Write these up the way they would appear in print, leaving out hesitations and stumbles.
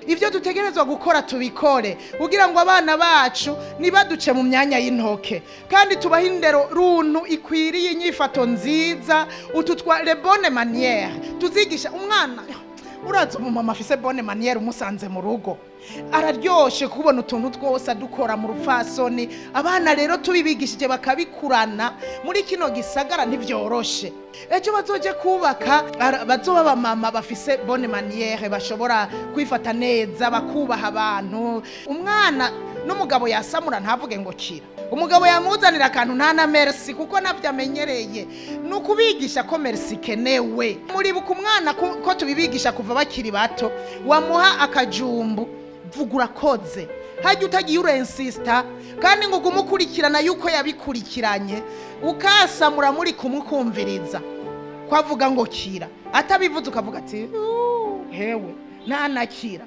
Ibyo dutegerezwa gukora tubikore kugira ngo abana bacu ntibaduce mu myanya y'intoke, kandi tubahe indero runtu ikwiriye, inyifato nziza, utu twa les bonnes manières tuzigisha umwana. Uraza umumama afise bonne manière, umusanze mu rugo araryoshe kubona utuntu twose adukora mu rupfasoni. Abana rero tubibigishije bakabikurana muri kino gisagara ntivyoroshe. Ejo bazoje kubaka, bazoba abamama bafise bonne manière, bashobora kwifata neza, bakubaha abantu. Umwana n'umugabo yasamura ntavuge ngo kira, umugabo yamuzanira akantu nta na merci, kuko navyo amenyereye. Ni ukubigisha ko merci ikenewe. Muribuka umwana ko tubibigisha kuva bakiri bato, wamuha akajumbu, vuga urakoze. Hajya utagiye urensista kandi ngo ugume ukurikirana yuko yabikurikiranye, ukasamura muri kumukumviriza ko avuga ngo kira, atabivuze ukavuga ati: "Uuh, hewe ntanakira."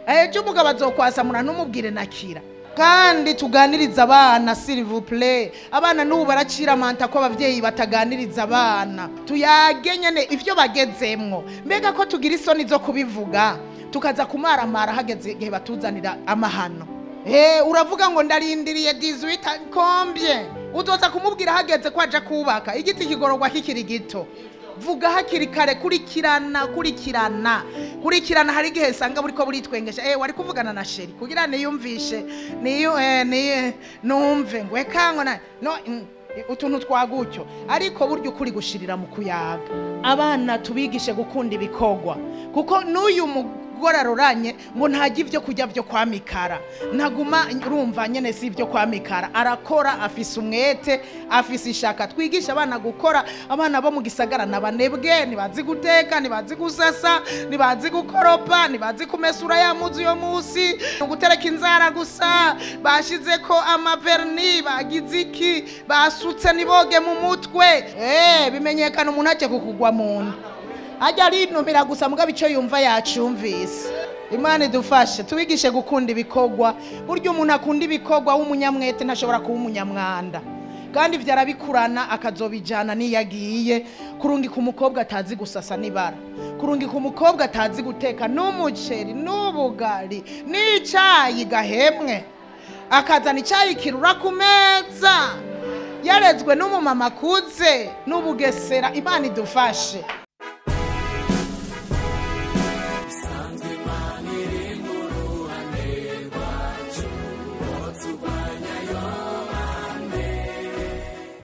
Ejo umugabo azokwasamura ntumubwire nakira. Kandi tuganiriza abana, s'il vous plaît. Abana n'ubu baracira amanta ko abavyeyi bataganiriza abana. Tuyage nyene ivyo bagezemwo. Mbega ko tugira isoni zo kubivuga, tukaza kumaramara hageze igihe batuzanira amahano? Uravuga ngo ndarindiriye 18 combien, uzoza kumubwira hageze ko aja kubaka. Igiti kigororwa kikiri gito. Vuga hakiri kare, kurikirana, kurikirana, kurikirana. Hari igihe nsanga buriko buritwengesha: wari kuvugana na chéri kugira niyumvishe niyo ni numve ngo ekango na no utuntu twagutyo. Ariko burya ukuri gushirira mu kuyaga. Abana tubigishe gukunda ibikorwa, kuko n'uyu mugore aroranye ngo ntajya ibyo kurya byo kwa Mikara, ntaguma urumva nyene si ibyo kwa Mikara, arakora, afise umwete, afise ishaka. Twigisha abana gukora. Abana bo mu gisagara nabanebwe, ntibazi guteka, ntibazi gusasa, ntibazi gukoropa, ntibazi kumesura ya muzu yo musi, gutereka inzara gusa, bashize ko ama vernis, bagize iki, basutse, niboge mu mutwe. Bimenyekana umuntu aje kukugwa mu nda, ajya arinumira gusa, mugabo icyo yumva yacumvise. Imana idufashe, tubigishe gukunda ibikorwa. Burya umuntu akunda ibikorwa w'umunyamwete ntashobora kuba umunyamwanda, kandi ibyo arabikurana akazobijana n'iyo agiye. Kurungika umukobwa atazi gusasa n'ibara, kurungika umukobwa atazi guteka n'umuceri n'ubugari n'icayi gahemwe, akazana icyayi kirura ku meza, yarezwe n'umumama akuze n'ubugesera. Imana idufashe.